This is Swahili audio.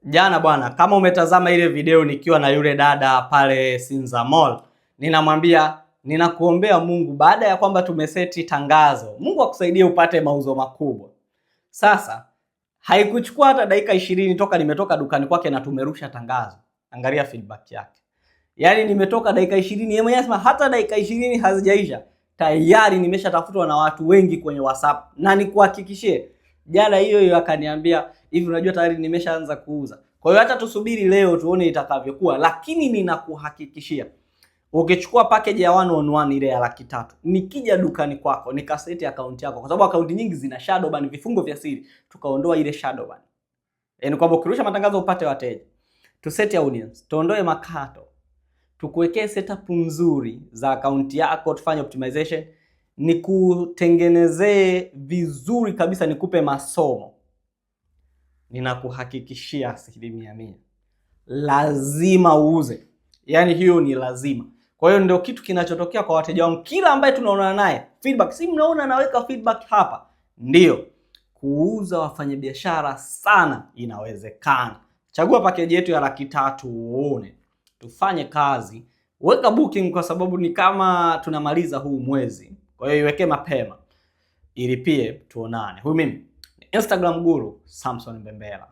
Jana bwana, kama umetazama ile video nikiwa na yule dada pale Sinza Mall, ninamwambia ninakuombea Mungu, baada ya kwamba tumeseti tangazo, Mungu akusaidie upate mauzo makubwa. Sasa haikuchukua hata dakika 20 toka nimetoka dukani kwake na tumerusha tangazo. Angalia feedback yake. Yaani nimetoka dakika 20, yeye mwenyewe anasema hata dakika 20 hazijaisha, tayari nimeshatafutwa na watu wengi kwenye WhatsApp, na nikuhakikishie jana hiyo hiyo akaniambia hivi, unajua tayari nimeshaanza kuuza. Kwa hiyo hata tusubiri leo tuone itakavyokuwa, lakini ninakuhakikishia ukichukua package ya one on one ile ya 300,000, nikija dukani kwako nikaseti akaunti yako, kwa sababu akaunti nyingi zina shadow ban, vifungo vya siri, tukaondoa ile shadow ban, yaani kwamba ukirusha matangazo upate wateja, tuseti audience, tuondoe makato, tukuwekee setup nzuri za akaunti yako, tufanye optimization, nikutengenezee vizuri kabisa, nikupe masomo, ninakuhakikishia 100% lazima uuze. Yaani hiyo ni lazima. Kwa hiyo ndio kitu kinachotokea kwa wateja wangu, kila ambaye tunaonana naye feedback, si mnaona naweka feedback hapa, ndio kuuza wafanyabiashara sana, inawezekana. Chagua pakeji yetu ya 300,000 uone, tufanye kazi. Weka booking kwa sababu ni kama tunamaliza huu mwezi, kwa hiyo iweke mapema, ilipie, tuonane. Huyu mimi Instagram guru Samson Mbembela.